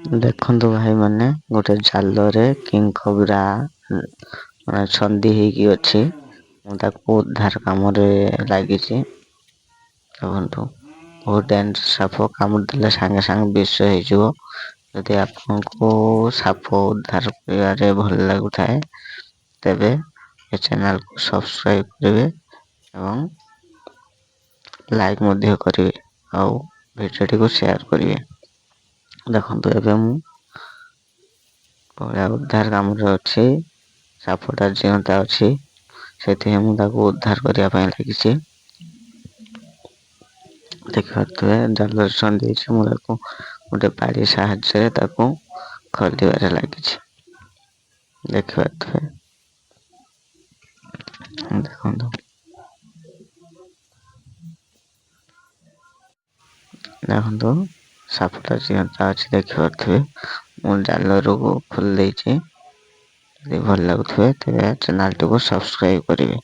ଦେଖନ୍ତୁ ଭାଇମାନେ, ଗୋଟେ ଜାଲରେ କିଙ୍ଗ କୋବ୍ରା ମାନେ ଛନ୍ଦି ହେଇକି ଅଛି। ମୁଁ ତାକୁ ଉଦ୍ଧାର କାମରେ ଲାଗିଛି। ଦେଖନ୍ତୁ, ବହୁତ ଡେଞ୍ଜର ସାପ, କାମୁଡ଼ି ଦେଲେ ସାଙ୍ଗେ ସାଙ୍ଗେ ବିଷ ହେଇଯିବ। ଯଦି ଆପଣଙ୍କୁ ସାପ ଉଦ୍ଧାର କରିବାରେ ଭଲ ଲାଗୁଥାଏ, ତେବେ ଏ ଚ୍ୟାନେଲକୁ ସବସ୍କ୍ରାଇବ କରିବେ ଏବଂ ଲାଇକ୍ ମଧ୍ୟ କରିବେ ଆଉ ଭିଡ଼ିଓଟିକୁ ସେୟାର କରିବେ। ଦେଖନ୍ତୁ, ଏବେ ମୁଁ ଉଦ୍ଧାର କାମରେ ଅଛି। ସାପଟା ଜିଅନ୍ତା ଅଛି, ସେଥିପାଇଁ ମୁଁ ତାକୁ ଉଦ୍ଧାର କରିବା ପାଇଁ ଲାଗିଛି। ଦେଖିପାରୁଥିବେ, ଜାଲରେ ଛନ୍ଦି ହେଇଛି। ମୁଁ ତାକୁ ଗୋଟେ ବାଡ଼ି ସାହାଯ୍ୟରେ ତାକୁ ଖୋଲିବାରେ ଲାଗିଛି। ଦେଖିପାରୁଥିବେ, ଦେଖନ୍ତୁ, ଦେଖନ୍ତୁ, ସାପଟା ଜିଅନ୍ତା ଅଛି। ଦେଖିପାରୁଥିବେ, ମୁଁ ଜାଲରୁ ଖୋଲି ଦେଇଛି। ଯଦି ଭଲ ଲାଗୁଥିବେ, ତେବେ ଚ୍ୟାନେଲଟିକୁ ସବସ୍କ୍ରାଇବ କରିବେ।